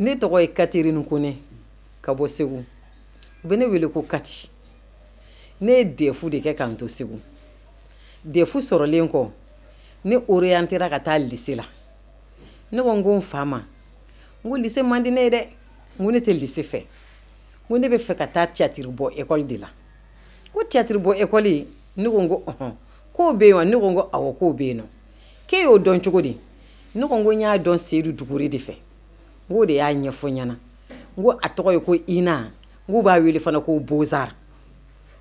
Ne tɔgɔ ye Catherine Kone ka bɔ Segu. U bɛ ne wele ko Kati. Ne ye DEF de kɛ k'an to Segu. DEF sɔrɔlen kɔ, ne orientera ka taa lycée la. Ne ko n ko n fa ma, n ko lycée man di ne ye dɛ, n ko ne tɛ lycée fɛ, n ko ne bɛ fɛ ka taa théâtre bɔ école de la. Ko théâtre bɔ école? Ne ko n ko ɔhɔn. K'o bɛ yen wa? Ne ko n ko awɔ, k'o bɛ yen nɔ. K'e y'o dɔn cogo di? Ne ko n ko n y'a dɔn Seyidu Dugure de fɛ, n k'o de y'a ɲɛfɔ n ɲɛna. N ko a tɔgɔ ye ko INA, n k'u b'a wele fana ko Beaux-Arts.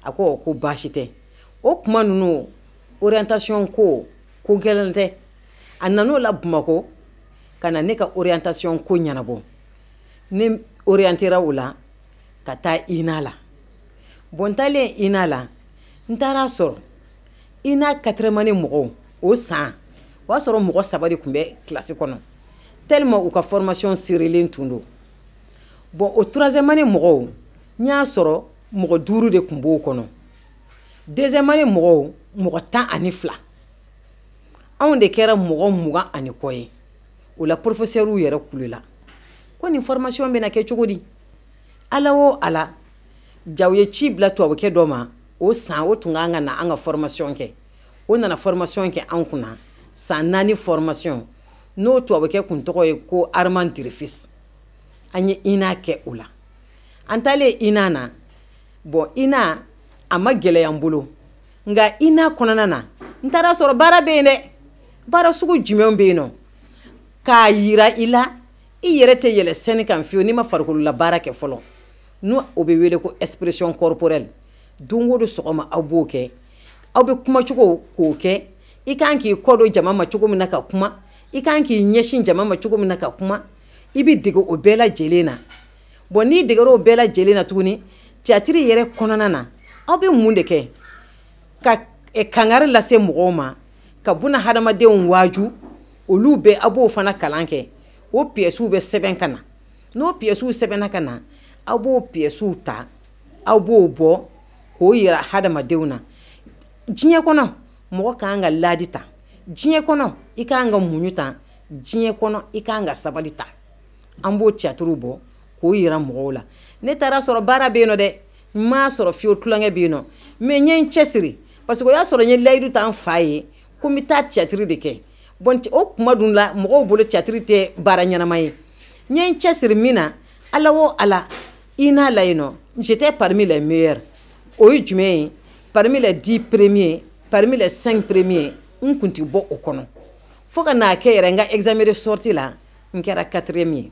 A ko ko baasi tɛ. O kuma ninnu, orientation ko ko gɛlɛn tɛ. A nan'o la Bamakɔ ka na ne ka orientation ko ɲɛnabɔ. Ne orientera o la ka taa INA la. Bon, n taalen INA la, n taara sɔrɔ INA quatrième année mɔgɔw, o san o y'a sɔrɔ mɔgɔ saba de tun bɛ kilasi kɔnɔ, tellement u ka formation serelen tun don. Bon, o troisième année mɔgɔw, n y'a sɔrɔ mɔgɔ duuru de tun b'o kɔnɔ. Deuxième année mɔgɔw, mɔgɔ 12. Anw de kɛra mɔgɔ 20 ani kɔ ye. O la, professeur yɛrɛ kulela ko nin formation bɛna kɛ cogo di? Ala o Ala, jaw ye ci bila tubabukɛ dɔ ma. O san, o tun kan ka na an ka formation kɛ. O nana formation kɛ an kunna, san 4 formation. N'o tubabukɛ kun tɔgɔ ye ko Armand Dreyfus. An ye INA kɛ o la. An taalen INA na, bon, INA a ma gɛlɛya n bolo, nka INA kɔnɔna na, n taara sɔrɔ baara bɛ yen dɛ. Baara sugu jumɛn bɛ yen nɔ k'a yira i la? I yɛrɛ tɛ yɛlɛ scène kan fiyewu n'i ma farikolola baara kɛ fɔlɔ, n'o o bɛ wele ko expression corporelle. Don o don sɔgɔma, aw b'o kɛ. Aw bɛ kumacogo k'o kɛ. I kan k'i kɔ don jama ma cogo min na ka kuma, i kan k'i ɲɛsin jama ma cogo min na ka kuma, i bɛ dege o bɛɛ lajɛlen na. Bon, n'i degera o bɛɛ lajɛlen na tuguni, théâtre yɛrɛ kɔnɔna na, aw bɛ mun de kɛ? Ka kangari lase mɔgɔw ma, ka buna hadamadenw waaju, olu bɛɛ aw b'o fana kalan kɛ. O pièces bɛ sɛbɛn ka na. N'o pièces sɛbɛnna ka na, aw b'o pièces ta, aw b'o bɔ k'o yira hadamadenw na. Diɲɛ kɔnɔ, mɔgɔ kan ka laadi ta. Diɲɛ kɔnɔ, i kan ka muɲu ta. Diɲɛ kɔnɔ, i kan ka sabali ta. An b'o théâtre bɔ k'o yira mɔgɔw la. Ne taara sɔrɔ baara bɛ yen nɔ dɛ, n m'a sɔrɔ fiyewu tulonkɛ bɛ yen nɔ, mais n ye n cɛsiri, parce que o y'a sɔrɔ n ye layidu ta n fa ye ko n bɛ taa théâtre de kɛ. Bon, o kuma dun la, mɔgɔw bolo théâtre tɛ baara ɲɛnama ye. N ye n cɛsiri min na, Ala o Ala, INA la yen nɔ, j'étais parmi les meilleurs. O ye jumɛn ye? Parmi les 10 premiers, parmi les cinq premiers, n kun tɛ bɔ o kɔnɔ, fo ka n'a kɛ yɛrɛ n ka examen de sortie la, n kɛra quatrième ye.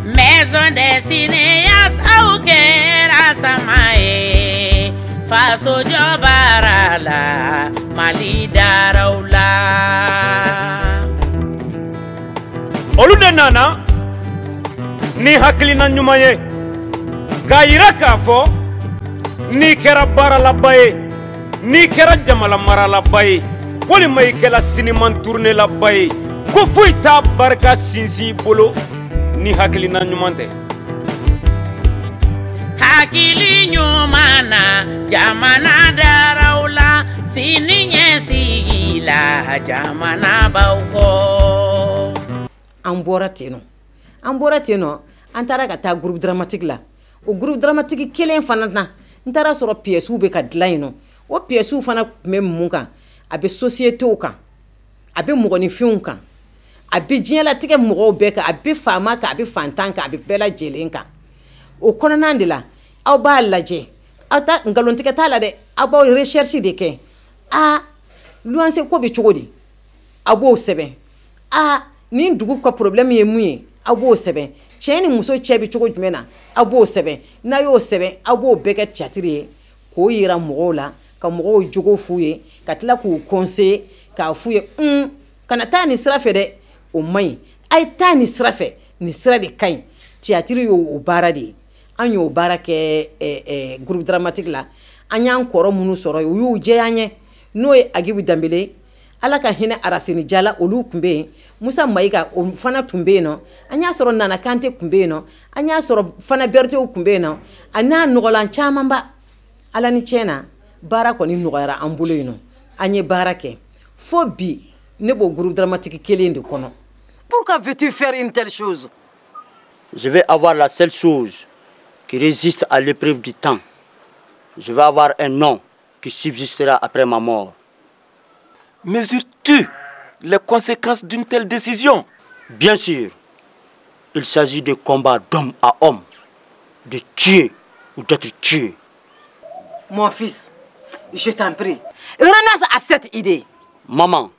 Maison des cinéastes, aw kɛra sama ye faso jɔ baara la, Mali daraw la. Olu de nana ni hakilina ɲuman ye k'a yira k'a fɔ n'i kɛra baaralaba ye, n'i kɛra jamana maralaba ye, walima i kɛra siniman tournelaba ye, ko foyi t'a barika sinsin i bolo ni hakilina ɲuman tɛ. Hakili ɲuman na jamana daraw la, sini ɲɛsigi la jamana b'aw kɔ. An bɔra ten nɔ, an bɔra ten nɔ, an taara ka taa groupe dramatique la. O groupe dramatique kelen fana na, n taara sɔrɔ pièces bɛ ka dilan yen nɔ. O pièces fana tun bɛ mun kan? A bɛ sociétés kan, a bɛ mɔgɔninfinw kan, a bɛ diɲɛlatigɛ mɔgɔw bɛɛ kan, a bɛ faama kan, a bɛ fantan kan, a bɛ bɛɛ lajɛlen kan. O kɔnɔna de la, aw b'a lajɛ, aw ta nkalontigɛ t'a la dɛ, aw b'aw recherche de kɛ. Aa, luwanse ko bɛ cogo di? Aw b'o sɛbɛn. Aa, nin dugu ka problème ye mun ye? Aw b'o sɛbɛn. Cɛ ni muso cɛ bɛ cogo jumɛn na? Aw b'o sɛbɛn. N'a y'o sɛbɛn, aw b'o bɛɛ kɛ théâtre ye k'o yira mɔgɔw la, ka mɔgɔw jogo f'u ye, ka tila k'u conseiller, k'a f'u ye: un, kana taa nin sira fɛ dɛ, o man ɲi, a ye taa nin sira fɛ, nin sira de ka ɲi. Théâtre y'o baara de ye. An y'o baara kɛ groupe dramatique la. An y'an kɔrɔ minnu sɔrɔ yen, u y'u jɛya an ye, n'o ye Agibu Danbele, Ala ka hinɛ Arasini Jala, olu tun bɛ yen. Musa Mayiga, o fana tun bɛ yen nɔ. An y'a sɔrɔ Nana Kante tun bɛ yen nɔ. An y'a sɔrɔ fana Bertew tun bɛ yen nɔ, a n'a nɔgɔlan camanba. Ala ni tiɲɛ na, baara kɔni nɔgɔyara an bolo yen nɔ. An ye baara kɛ fo bi, ne b'o groupe dramatique kelen de kɔnɔ. Pourquoi veux-tu faire une telle chose? Je vais avoir la seule chose qui résiste à l'épreuve du temps. Je vais avoir un nom qui subsistera après ma mort. Mesures-tu les conséquences d'une telle décision? Bien sûr. Il s'agit de combats d'homme à homme, de tuer ou d'être tué. Mon fils, je t'en prie, renonce à cette idée. Maman,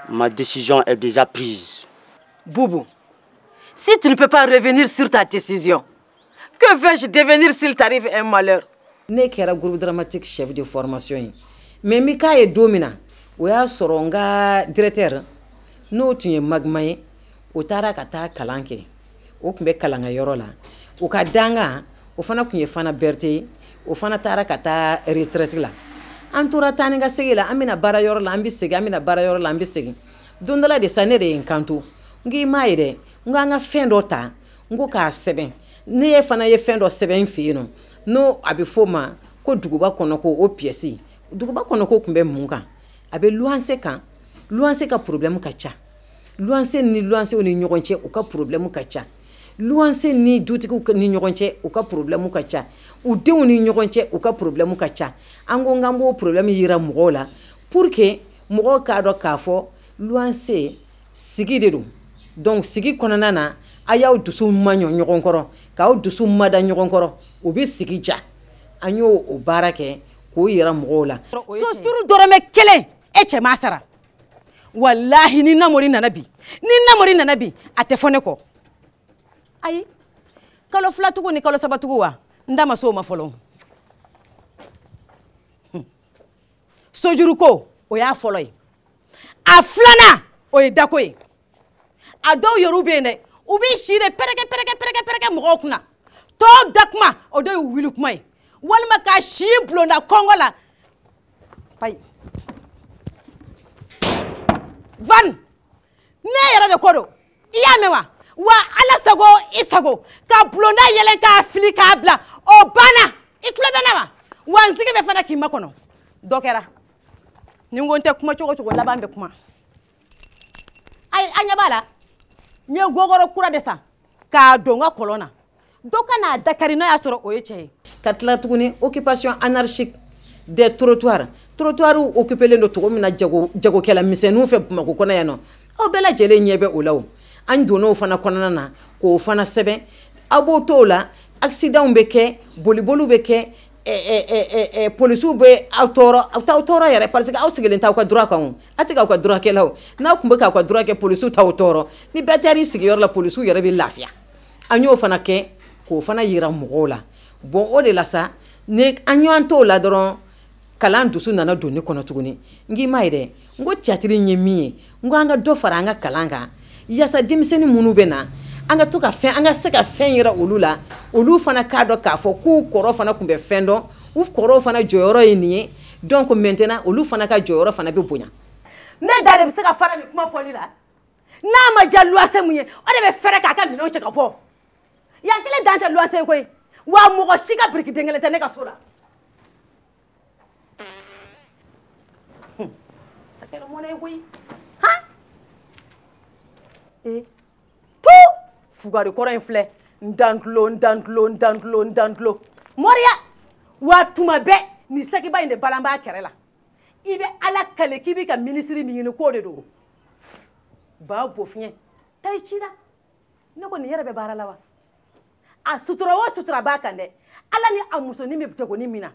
ma décision est déjà prise. Boubou, si tu ne peux pas revenir sur ta décision, que vais-je devenir s'il t'arrive un malheur? Ne kɛra groupe dramatique chef de formation ye. Mais mi k'a ye don min na, o y'a sɔrɔ n ka directeur n'o tun ye Magma ye, o taara ka taa kalan kɛ. O tun bɛ kalankɛyɔrɔ la. O ka dangan, o fana tun ye Fana Berete ye, o fana taara ka taa retraite la. An tora taa ni ka segin la, an bɛna baara yɔrɔ la, an bɛ segin, an bɛna baara yɔrɔ la, an bɛ segin. Don dɔ la de sa, ne de ye n kanto. N k'i m'a ye dɛ, n ko an ka fɛn dɔ ta, n ko k'a sɛbɛn. Ne ye fana ye fɛn dɔ sɛbɛn n fɛ yen nɔ, n'o a bɛ f'o ma ko duguba kɔnɔ ko o pièce. Duguba kɔnɔ ko tun bɛ mun kan? A bɛ luwanse kan. Luwanse ka problème ka ca. Luwanse ni luwansew ni ɲɔgɔn cɛ, u ka problème ka ca. Luwanse ni dutigiw ni ɲɔgɔn cɛ, u ka problème ka ca. U denw ni ɲɔgɔn cɛ, u ka problème ka ca. An ko k'an b'o problème yira mɔgɔw la pour que mɔgɔw k'a dɔn k'a fɔ luwanse sigi de don. Donc sigi kɔnɔna na, a y'aw dusu maɲɔ ɲɔgɔn kɔrɔ, k'aw dusu mada ɲɔgɔn kɔrɔ, o bɛ sigi ja. An y'o o baara kɛ k'o yira mɔgɔw la. Soturu dɔrɔmɛ kelen e cɛ m'a sara. Walahi ni Namori nana bi, ni Namori nana bi, a tɛ fɔ ne kɔ. Ayi, kalo fila tugu ni kalo saba tugu wa, n da ma s'o ma fɔlɔ. Sojuruko, o y'a fɔlɔ ye. A filanan, o ye dako ye. A dɔw yɛrɛw bɛ yen dɛ, u b'i si de pɛrɛkɛ pɛrɛkɛ pɛrɛkɛ pɛrɛkɛ mɔgɔw kunna. Tɔw da kuma, o dɔw ye wuli kuma ye. Walima ka si bulonda kɔngɔ la. Ayi. Van, ne yɛrɛ de ko don. I y'a mɛn wa? Wa Ala sago i sago ka bulonda yɛlɛn k'a fili k'a bila, o banna. I tulo bɛ ne wa? Wa n sigi bɛ fana k'i makɔnɔ. Dɔ kɛra. Ni n ko n tɛ kuma cogo o cogo, laban bɛ kuma. Ayi, an ɲɛ b'a la. N ye gɔgɔrɔ kura de san k'a don n ka kɔlɔn na. Dɔ ka n'a dakari n'a y'a sɔrɔ o ye cɛ ye. Ka tila tuguni occupation anarchique des trottoirs. Trottoirs occupélen don cogo min na jagokɛla misɛnninw fɛ Bamakɔ kɔnɔ yan nɔ. Aw bɛɛ lajɛlen ɲɛ bɛ o la o. An donna o fana kɔnɔna na k'o fana sɛbɛn. Aw b'o t'o la, accident bɛ kɛ, boliboliw bɛ kɛ, polisiw bɛ aw tɔɔrɔ, aw t'aw tɔɔrɔ yɛrɛ parce que aw sigilen t'aw ka droit kan o. A tɛ k'aw ka droit kɛla o. N'aw tun bɛ k'aw ka droit kɛ, polisiw t'aw tɔɔrɔ. Ni bɛɛ taar'i sigiyɔrɔ la, polisiw yɛrɛ bɛ lafiya. An y'o fana kɛ k'o fana yira mɔgɔw la. Bon, o de la sa, ni an y'an t'o la dɔrɔn, kalan dusu nana don ne kɔnɔ tuguni. N k'i m'a ye dɛ, n ko théâtre in ye min ye, n ko an ka dɔ fara an ka kalan kan, yaasa denmisɛnnin minnu bɛ na, an ka to ka fɛn, an ka se ka fɛn yira olu la, olu fana k'a dɔn k'a fɔ k'u kɔrɔ fana tun bɛ fɛn dɔn, u kɔrɔw fana jɔyɔrɔ ye nin ye. Donc maintenant olu fana ka jɔyɔrɔ fana bɛ bonya. Ne da de bɛ se ka fara nin kuma fɔli la. N'a ma diya luwanse mun ye, o de bɛ fɛrɛ k'a ka minɛnw cɛ ka bɔ. Yan kelen dan tɛ luwanse ye koyi. Wa mɔgɔ si ka biriki den kelen tɛ ne ka so la. A kɛra mɔnɛ ye koyi. Han? Ee, tu fugari kɔrɔ in filɛ. N dantulo, n dantulo, n dantulo, n dantulo. Moriya, wa tuma bɛɛ nin sakiba in de balan b'a kɛrɛ la. I bɛ Ala kale k'i b'i ka minisiri min ɲini k'o de don. Ba bo fiɲɛ, taa i ci la. Ne ko nin yɛrɛ bɛ baara la wa? A sutura o sutura b'a kan dɛ. Ala ni a musonin bɛ jagoni min na,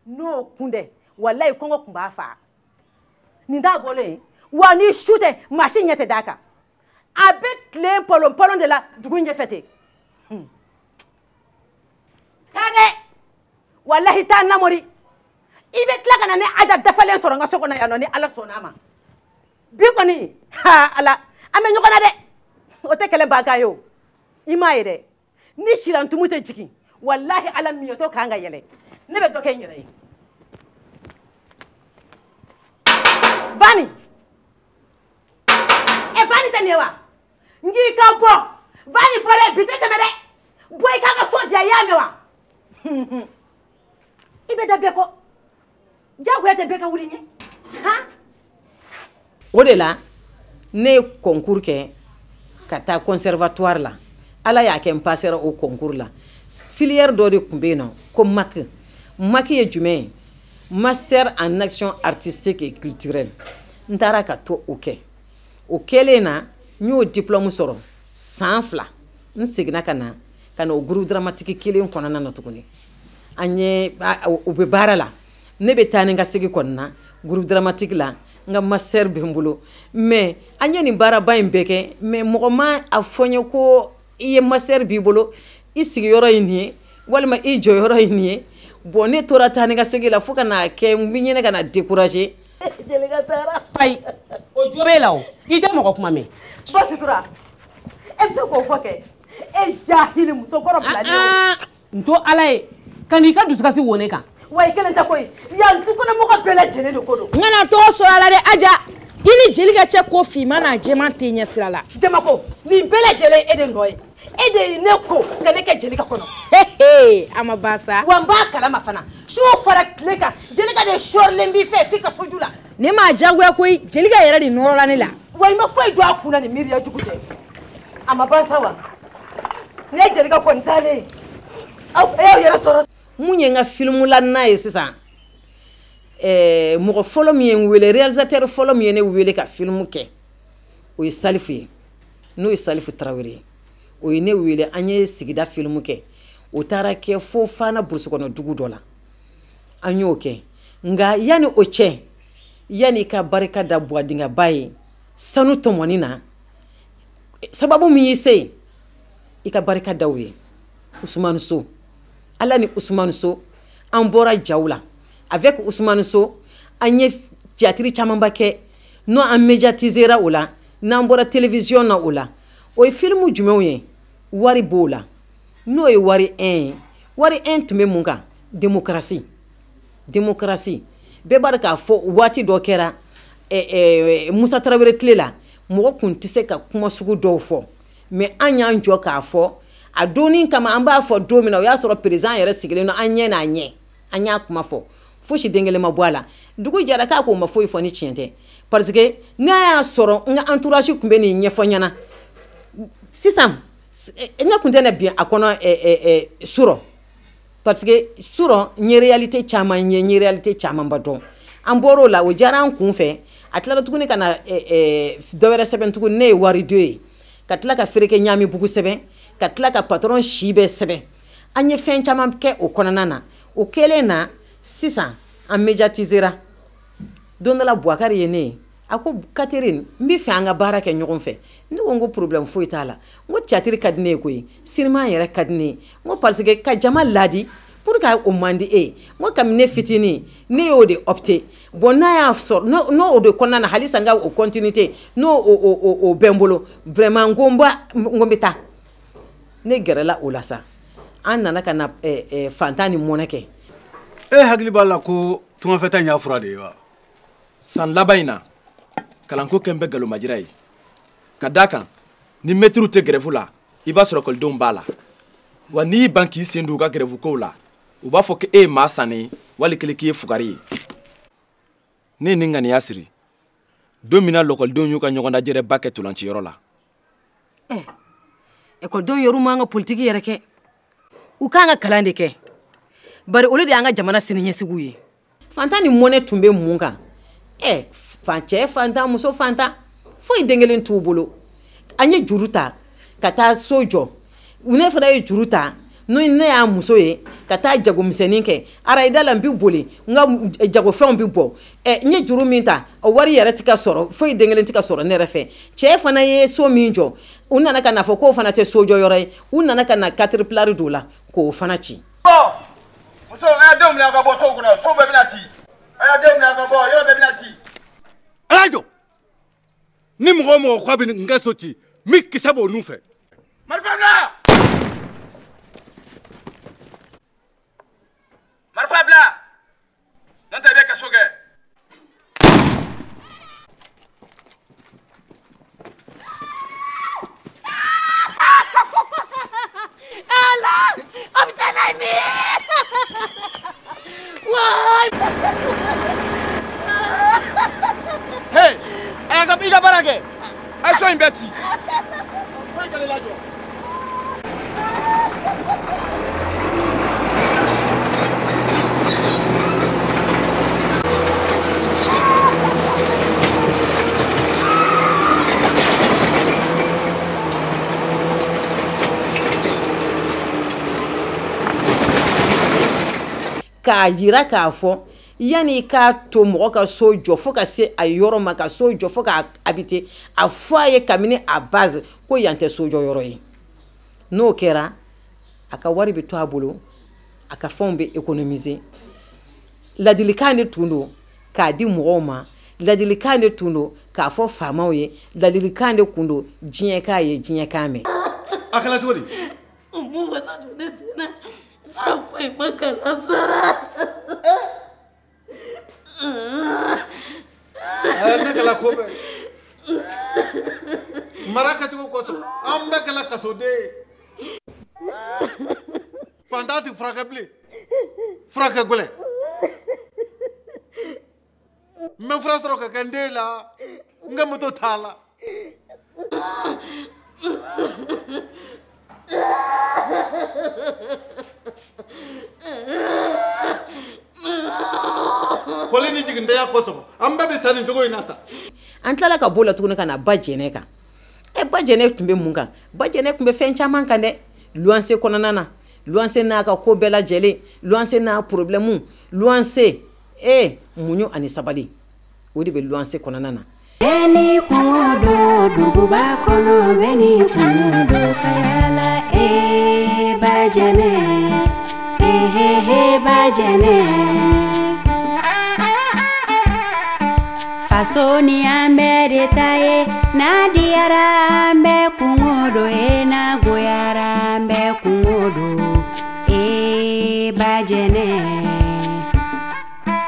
n'o kun dɛ, walayi kɔngɔ tun b'a fa. Nin t'a bɔlen ye. Wa ni su tɛ, maa si ɲɛ tɛ d'a kan. A bɛ tilen palon palon de la dugu ɲɛfɛ ten. Taa dɛ, walahi taa Namori. I bɛ tila ka na ne Aja dafalen sɔrɔ n ka so kɔnɔ yan nɔ ni Ala sɔnna a ma. Bi kɔni, ha Ala, an bɛ ɲɔgɔn na dɛ. O tɛ kɛlɛ bankan ye o. I m'a ye dɛ. Ni sirantumu tɛ jigin, walahi Ala miɲɛtɔ kan ka yɛlɛ. Ne bɛ dɔ kɛ n yɛrɛ ye. Vani. E Vani tɛ nin ye wa? N k'i ka bɔ. Vani bɔ dɛ, bi tɛ tɛmɛ dɛ. Bɔ i k'a ka so diya, i y'a mɛn wa? I bɛ da bɛɛ kɔ. Diyagoya tɛ bɛɛ ka wuli ɲɛ. Han? O de la, ne ye concours kɛ ka taa conservatoire la. Ala y'a kɛ n passera o concours la. Filière dɔ de tun bɛ yen nɔ ko MAC. MAC ye jumɛn ye? Master en action artistique et culturelle. N taara ka to o kɛ. O kɛlen na, n y'o diplôme sɔrɔ san 2. N seginna ka na o groupe dramatique kelen kɔnɔna na tuguni. An ye u bɛ baara la, ne bɛ taa ni n ka segin kɔni na groupe dramatique la, n ka master bɛ n bolo. Mais an ye nin baaraba in bɛɛ kɛ, mais mɔgɔ ma a fɔ n ye ko i ye master b'i bolo, i sigiyɔrɔ ye nin ye walima i jɔyɔrɔ ye nin ye. Bon, ne tora taa ni ka segin la fo ka n'a kɛ n bɛ ɲini ka na décourager. Jelika taara. Ayi, o jo b'e la o, i tɛ mɔgɔ kuma mɛn. Basitura, e bɛ se k'o fɔ kɛ? E jahili musokɔrɔ bilalen o. N to Ala ye, ka n'i ka dusukasi wo ne kan. Wa i kelen tɛ koyi, yan dukɔnɔmɔgɔ bɛɛ lajɛlen de ko don. N kana tɔgɔ sɔrɔ a la dɛ, Aja. I ni Jelika cɛ ko finman n'a jɛman tɛ ɲɛ sira la. Jamako, nin bɛɛ lajɛlen e de nɔ ye. E de ye ne ko ka ne kɛ Jelika kɔnɔ. Hehe, a ma ban sa. Wa n b'a kalama fana. Su fara tile kan, Jelika de sɔrilen b'i fɛ f'i ka soju la. Ne m'a diyagoya koyi, Jelika yɛrɛ de nɔrɔla ne la. Wa i ma foyi don a kun na ni miiriya jugu tɛ. A ma ban sa wa? Ne ye Jelika kɔni taalen ye. Aw y'aw yɛrɛ sɔrɔ. Mun ye n ka film la n'a ye sisan? Mɔgɔ fɔlɔ min ye n wele, réalisateur fɔlɔ min ye ne wele ka film kɛ, o ye Salifu ye. N'o ye Salifu Tarawele ye. O ye ne wele, an ye sigida film kɛ. O taara kɛ fo Fana burusi kɔnɔ dugu dɔ la. An y'o kɛ. Nka yanni o cɛ, yanni i ka barika da Buwadingaba ye sanu tɔmɔni na, sababu min y'i se yen, i ka barika da o ye. Usumani So, Ala ni Usumani So, an bɔra jaw la. Avec Usumani So, an ye théâtre camanba kɛ. N'o an médiatisera o la, n'an bɔra télévision na o la. O ye film jumɛnw ye? Wari b'o la. N'o ye wari 1 ye. Wari 1 tun bɛ mun kan? Démocratie. Démocratie. Bɛɛ b'a dɔn k'a fɔ waati dɔ kɛra Musa Tarawele tile la, mɔgɔ kun tɛ se ka kuma sugu dɔw fɔ. Mais an y'an jɔ k'a fɔ a donni kama, an b'a fɔ don min na, o y'a sɔrɔ président yɛrɛ sigilen don an ɲɛ n'a ɲɛ. An y'a kuma fɔ. Fosi den kelen ma bɔ a la. Dugu jɛra k'a k'o ma foyi fɔ ni tiɲɛ tɛ. Parce que n'a y'a sɔrɔ n ka entourage tun bɛ nin ɲɛfɔ ɲɛna. Sisan ne tun tɛ na bin a kɔnɔ surɔ. Parce que surɔ n ye réalité caman ye, n ye réalité camanba dɔn. An bɔr'o la, o diyara an kun fɛ. A tilala tuguni ka na dɔ wɛrɛ sɛbɛn tuguni, ne ye wari do ye. Ka tila ka feereke ɲaami bugu sɛbɛn, ka tila ka patron si bɛɛ sɛbɛn. An ye fɛn caman kɛ o kɔnɔna na. O kɛlen na, sisan an médiatisera. Don dɔ la Buwakari ye ne ye. A ko Catherine, n bɛ fɛ an ka baara kɛ ɲɔgɔn fɛ. Ne ko n ko problème foyi t'a la. N ko théâtre ka di ne ye koyi, cinéma yɛrɛ ka di ne ye. N ko parce que ka jama laadi, pour que o man di e ye. N ko kabini ne fitinin, ne y'o de opté. Bon, n'a y'a sɔrɔ n'o de kɔnɔna na, halisa n ka o continuité, n'o o bɛ n bolo, vraiment n ko n bɛ taa. Ne gɛrɛla o la sa. An nana ka na fantan ni mɔnɛ kɛ. E hakili b'a la ko tungafɛta in y'a fura de ye wa? San laban in na, kalanko kɛ n bɛ galomajira ye. Ka d'a kan, ni mɛtiriw tɛ grève la, i b'a sɔrɔ ekɔlidenw b'a la. Wa n'i y'i ban k'i sen don u ka grève kow la, u b'a fɔ k'e ye maa sannen ye, wali kelen k'i ye fugari ye. Ne ye nin ŋaniya siri don min na lɔkɔlidenw y'u ka ɲɔgɔndajɛrɛba kɛ tolanciyɔrɔ la. Ekɔlidenw yɛrɛ m'an ka politiki yɛrɛ kɛ. U k'an ka kalan de kɛ. Bari olu de y'an ka jamana siniɲɛsigiw ye. Fantan ni mɔnɛ tun bɛ mun kan? Cɛ fantan, muso fantan, foyi den kelen t'u bolo. An ye juru ta ka taa so jɔ. Ne fana ye juru ta, n'o ne y'a muso ye, ka taa jagomisɛnnin kɛ. Arayida la n bɛ boli, n ka jagofɛnw bɛ bɔ. N ye juru min ta, o wari yɛrɛ tɛ ka sɔrɔ, foyi den kelen tɛ ka sɔrɔ ne yɛrɛ fɛ. Cɛ fana ye so min jɔ, u nana ka na fɔ k'o fana tɛ sojɔyɔrɔ ye. U nana ka na caterpillar don o la k'o fana ci. Muso, a y'a denw minɛ ka bɔ sow kɔnɔ, sow bɛɛ bɛna ci. A y'a denw minɛ ka bɔ, yɔrɔ bɛɛ bɛna ci. A y'a jɔ. Ni mɔgɔ o mɔgɔ k'a bɛ n ka so ci, min kisɛ b'o nun fɛ. Marifa bila! Marifa bila! N'o tɛ i bɛ kaso kɛ. Ala! A bɛ taa n'a ye min? Waay! Hey! A y'a ka i ka baara kɛ. A ye so in bɛɛ ci. Foyi kana lajɔ. K'a jira k'a fɔ yanni i k'a to mɔgɔ ka so jɔ fo ka se a yɔrɔ ma, ka so jɔ fo k'a habiter, a fɔ a ye kabini a base ko yan tɛ sojɔyɔrɔ ye. N'o kɛra, a ka wari bɛ to a bolo, a ka fɛnw bɛ économiser. Ladilikan de tun don k'a di mɔgɔw ma, ladilikan de tun don k'a fɔ faamaw ye, ladilikan de tun don diɲɛ k'a ye, diɲɛ k'a mɛn. A kɛra cogo di? Mun wasa don ne den na, fura foyi ma kalan sara. Ne kɛla ko bɛɛ mara kɛcogo kosɔn, an bɛɛ kɛla kasoden ye. Fantan tɛ furakɛ bilen, furakɛ gɛlɛn. N bɛ fura sɔrɔ ka kɛ n den la, n ka moto t'a la. Kɔli ni jigintanya kosɔn, an bɛɛ bɛ sa nin cogo in na tan. An tilala ka bɔ o la tuguni ka na ba jɛnɛ kan. Ba jɛnɛ tun bɛ mun kan? Ba jɛnɛ tun bɛ fɛn caman kan dɛ. Luwanse kɔnɔna na, luwanse n'a ka ko bɛɛ lajɛlen, luwanse n'a problème, luwanse muɲu ani sabali, o de bɛ luwanse kɔnɔna na. Bɛɛ n'i kungo don duguba kɔnɔ, bɛɛ n'i kungo don ka yaala. Ba jɛnɛ, ba jɛnɛ. Faso ni an bɛɛ de ta ye, n'a diyara an bɛɛ kungo don ye, n'a goyara an bɛɛ kungo don. Ba jɛnɛ.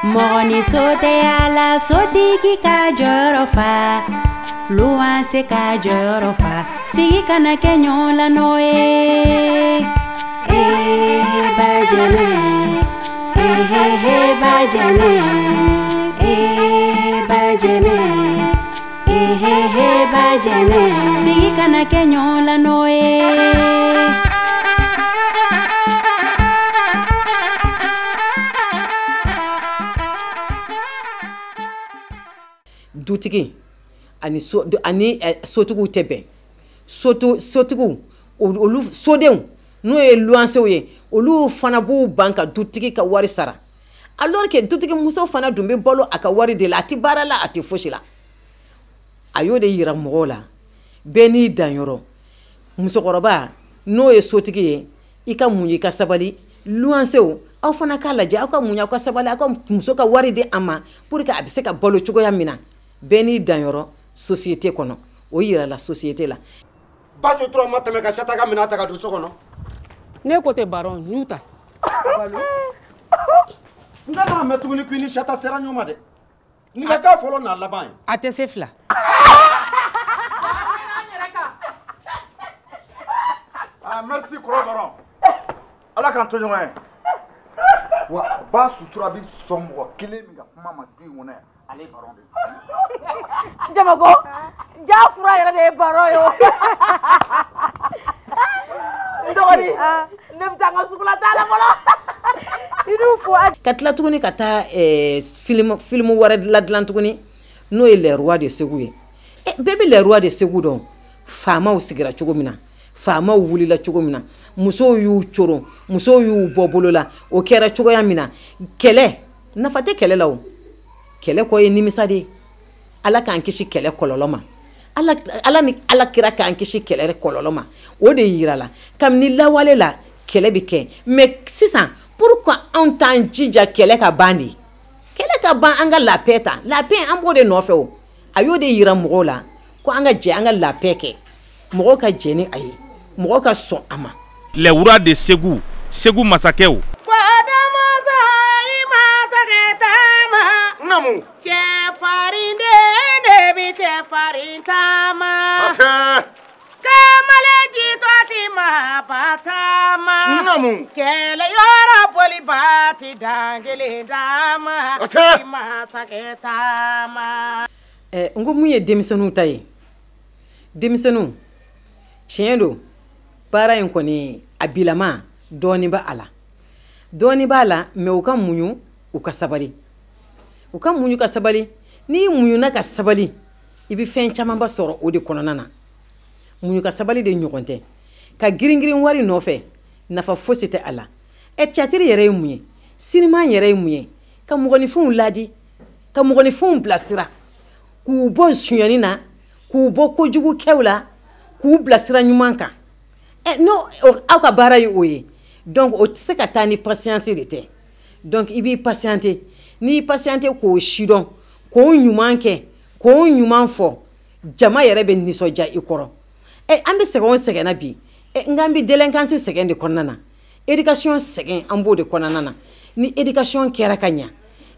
Mɔgɔ ni so tɛ yaala, sotigi ka jɔyɔrɔ fa, luwanse ka jɔyɔrɔ fa, sigi kana kɛ ɲɔgɔn la nɔ ye. Ba jɛnɛ, ba jɛnɛ, ba jɛnɛ, ba jɛnɛ, sigi kana kɛ ɲɔgɔn la nɔ ye. Dutigi ani sotigiw tɛ bɛn. Sotigiw olu sodenw n'o ye luwansew ye, olu fana b'u ban ka dutigi ka wari sara, alors que dutigi muso fana dun bɛ balo a ka wari de la, a tɛ baara la, a tɛ fosi la. A y'o de yira mɔgɔw la, bɛɛ n'i danyɔrɔ. Musokɔrɔba n'o ye sotigi ye, i ka muɲu, i ka sabali. Luwansew aw fana k'a lajɛ, aw ka muɲu, aw ka sabali, aw ka muso ka wari di a ma pour que a bɛ se ka balo cogoya min na. Bɛɛ n'i danyɔrɔ société kɔnɔ, o yirala société la. Ba sutura ma tɛmɛ ka sata ka minɛn ta ka don so kɔnɔ. Ne ko tɛ baron n y'u ta. N ka n'a mɛn tuguni k'i ni sata sera ɲɔgɔn ma dɛ. Nin ka k'a fɔlɔ n'a laban ye. A tɛ se fila. Ah merci kɔrɔ baron. Ala k'an to ɲɔgɔn ye. Wa ba sutura bɛ sɔn mɔgɔ kelen min ka kuma ma du in kɔnɔ yan, ale ye baron de ye. Jamako, ja fura yɛrɛ de ye baron ye o. N dɔgɔnin, ne bɛ taa n ka sugu la taa la fɔlɔ. I n'u fo. Ka tila tuguni ka taa film wɛrɛ ladilan tuguni, n'o ye Les Rois de Segu ye. Bɛɛ bɛ Les Rois de Segu dɔn. Faamaw sigira cogo min na, faamaw wulila cogo min na, musow y'u coron, musow y'u bɔ bolo la, o kɛra cogoya min na. Kɛlɛ, nafa tɛ kɛlɛ la o. Kɛlɛ kɔ ye nimisa de ye. Ala k'an kisi kɛlɛ kɔlɔlɔ ma. Ala ni Ala kira k'an kisi kɛlɛ kɔlɔlɔ ma. O de yirala kabini lawale la kɛlɛ bɛ kɛ. Mais sisan pourquoi anw t'an jija kɛlɛ ka ban de? Kɛlɛ ka ban, an ka la paix ta. La paix an b'o de nɔfɛ o. A y'o de yira mɔgɔw la ko an ka jɛ, an ka la paix kɛ. Mɔgɔw ka jɛ ni a ye, mɔgɔw ka sɔn a ma. Les Rois de Segu, Segu masakɛw. Namu. Cɛfarin den de bi cɛfarin taama. Hakɛ. Kamalen jitɔ ti maa ba taama. Namu. Kɛlɛyɔrɔ boliba ti dan kelen taama. Hakɛ. I masakɛ taama. N ko mun ye denmisɛnninw ta ye? Denmisɛnninw, tiɲɛ don, Baara in kɔni a bilama dɔɔni b'a la, dɔɔni b'a la, mais u ka muɲu, u ka sabali, u ka muɲu ka sabali. N'i muɲuna ka sabali, i bɛ fɛn camanba sɔrɔ o de kɔnɔna na. Muɲu ka sabali de ɲɔgɔn tɛ ka girin girin wari nɔfɛ, nafa fosi tɛ a la. Ɛ, théâtre yɛrɛ ye mun ye? Sinima yɛrɛ ye mun ye? Ka mɔgɔninfinw laadi, ka mɔgɔninfinw bilasira, k'u bɔ sonyani na, k'u bɔ kojugukɛw la, k'u bilasira ɲuman kan. Ɛ, n'o aw ka baara ye o ye, donc o tɛ se ka taa ni patience de tɛ. Donc i b'i patienter, n'i patienter k'o sidɔn, k'o ɲuman kɛ, k'o ɲuman fɔ, jama yɛrɛ bɛ nisɔndiya i kɔrɔ. Ɛ, an bɛ sɛgɛn o sɛgɛn na bi, ɛ, nka an bɛ délinquance sɛgɛn de kɔnɔna na, éducation sɛgɛn an b'o de kɔnɔna na. Ni éducation kɛra ka ɲa,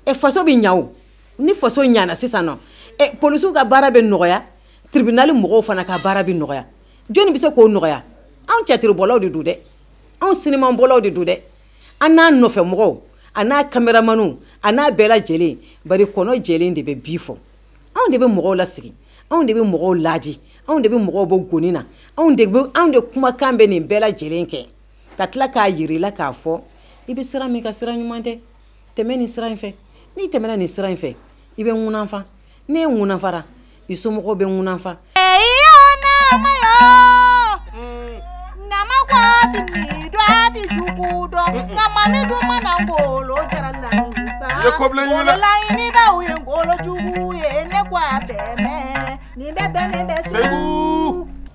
ɛ, faso bɛ ɲa o. Ni faso ɲana sisan nɔ, ɛ, polisiw ka baara bɛ nɔgɔya, tribunal mɔgɔw fana ka baara bɛ nɔgɔya. Jɔnni bɛ se k'o nɔgɔya? Anw théâtre de don dɛ, anw sinimabɔlaw de don dɛ, an n'a nɔfɛ mɔgɔw, a n'a caméramanw, a n'a bɛɛ lajɛlen. Bari kɔnɔ jɛlen de bɛ bi fɔ. Anw de bɛ mɔgɔw lasigi, anw de bɛ mɔgɔw laadi, anw de bɛ mɔgɔw bɔ goni na, anw de kumakan bɛ nin bɛɛ lajɛlen kɛ, ka tila k'a yir'i la k'a fɔ i bɛ sira min ka sira ɲuman tɛ, tɛmɛ nin sira in fɛ. N'i tɛmɛna nin sira in fɛ, i bɛ ŋunanfa. N'e ŋunanfara, i somɔgɔw bɛ ŋunanfa.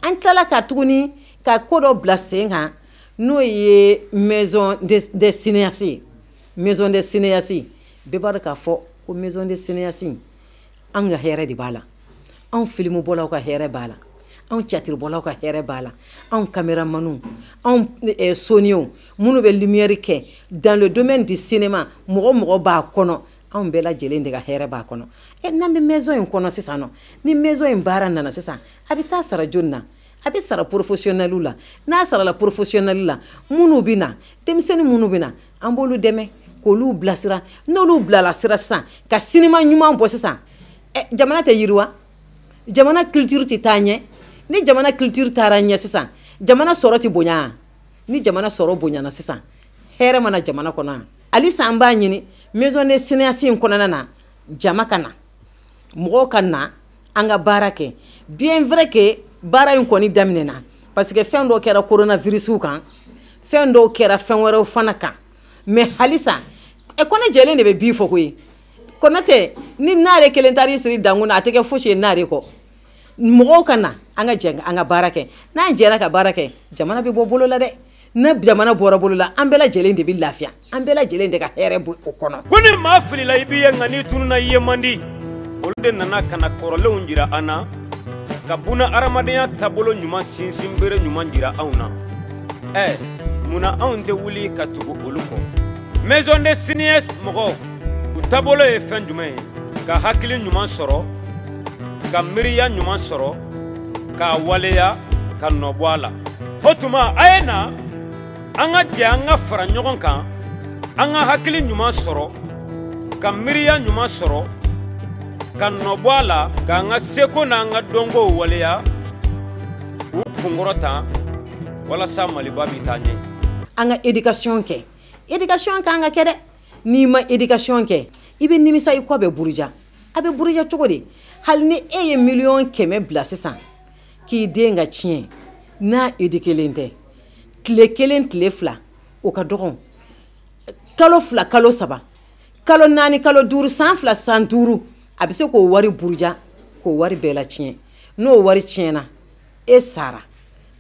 An tilala ka tuguni ka ko dɔ bila sen kan, n'o ye maison des cinéastes ye. Maison des cinéastes, bɛɛ b'a dɔn k'a fɔ ko maison des cinéastes, an ka hɛrɛ de b'a la, anw filimubɔlaw ka hɛrɛ b'a la, anw théâtre-bɔlaw ka hɛrɛ b'a la, anw caméramanw, anw soniw minnu bɛ lumière kɛ dans le domaine du cinéma, mɔgɔ mɔgɔ b'a kɔnɔ, anw bɛɛ lajɛlen de ka hɛrɛ b'a kɔnɔ. Ɛ, n'an bɛ maison in kɔnɔ sisan nɔ, ni maison in baara nana sisan, a bɛ taa sara joli na? A bɛ sara professionnel la. N'a sarala professionnel la, minnu bɛ na, denmisɛnnin minnu bɛ na, an b'olu dɛmɛ k'olu bilasira. N'olu bilala sira sisan, ka sinima ɲuman bɔ sisan, ɛ, jamana tɛ yiriwa, jamana culture tɛ taa ɲɛ. Ni jamana culture taara ɲɛ sisan, jamana sɔrɔ tɛ bonya. Ni jamana sɔrɔ bonyana sisan, hɛrɛ mana jamana kɔnɔ. Halisa an b'a ɲini maison des cinéastes in kɔnɔna na, jama ka na, mɔgɔw ka na an ka baara kɛ. Bien vrai que baara in kɔni daminɛna, parce que fɛn dɔw kɛra coronavirus kan, fɛn dɔw kɛra fɛn wɛrɛw fana kan, mais halisa ɛ, kɔnɔ jɛlen de bɛ bi fɔ koyi. Kɔnɔ tɛ ni n'ale kelen taar'i siri dankun na, a tɛ kɛ fosi ye n'ale kɔ. Mɔgɔw ka na, an ka jɛ an ka baara kɛ. N'an jɛra ka baara kɛ, jamana bɛ bɔ bolo la dɛ. N'a jamana bɔra bolo la, an bɛɛ lajɛlen de bɛ lafiya, an bɛɛ lajɛlen de ka hɛrɛ bɔ o kɔnɔ. Ko ni maa filila i b'i ye, nka n'i tununna i ye man di. Olu de nana ka na kɔrɔlenw jira an na, ka buna hadamadenya taabolo ɲuman sinsin bere ɲuman jira anw na. Ɛ, munna anw tɛ wuli ka tugu olu kɔ? Maison des cinéastes mɔgɔw, u taabolo ye fɛn jumɛn ye? Ka hakili ɲuman sɔrɔ, ka miiriya ɲuman sɔrɔ, k'a waleya, ka nɔ bɔ a la. O tuma a ye na an ka jɛ, an ka fara ɲɔgɔn kan, an ka hakili ɲuman sɔrɔ, ka miiriya ɲuman sɔrɔ, ka nɔ bɔ a la, k'an ka seko n'an ka dɔnkow waleya, k'u kunkɔrɔta walasa Maliba bɛ taa ɲɛ. An ka éducation kɛ, éducation k'an ka kɛ dɛ. N'i ma éducation kɛ, i bɛ nimisa, i kɔ bɛ buruja. A bɛ buruja cogo di? Hali ni e ye 100 000 000 bila sisan k'i den ka tiɲɛ, n'a éduqué tɛ, tile kelen, tile fila, o ka dɔgɔn, kalo 2, kalo 3, kalo 4, kalo 5, san 2, san 5, a bɛ se k'o wari buruja, k'o wari bɛɛ la tiɲɛ. N'o wari tiɲɛna, e sara,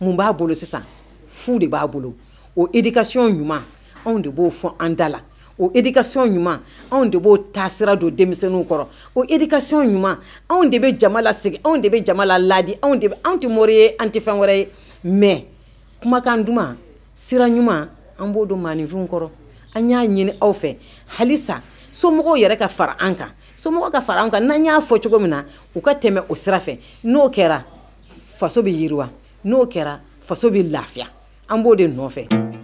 mun b'a bolo sisan? Fu de b'a bolo. O éducation ɲuman, anw de b'o fɔ an da la. O éducation ɲuman, anw de b'o taasira don denmisɛnninw kɔrɔ. O éducation ɲuman, anw de bɛ jama lasigi, anw de bɛ jama la laadi, anw de bɛ. Anw tɛ mori ye, an tɛ fɛn wɛrɛ ye, mais kumakan duman, sira ɲuman, an b'o don maaninfinw kɔrɔ. An y'a ɲini aw fɛ halisa, somɔgɔw yɛrɛ ka fara an kan, somɔgɔw ka fara an kan. N'an y'a fɔ cogo min na, u ka tɛmɛ o sira fɛ. N'o kɛra, faso bɛ yiriwa. N'o kɛra, faso bɛ lafiya. An b'o de nɔfɛ.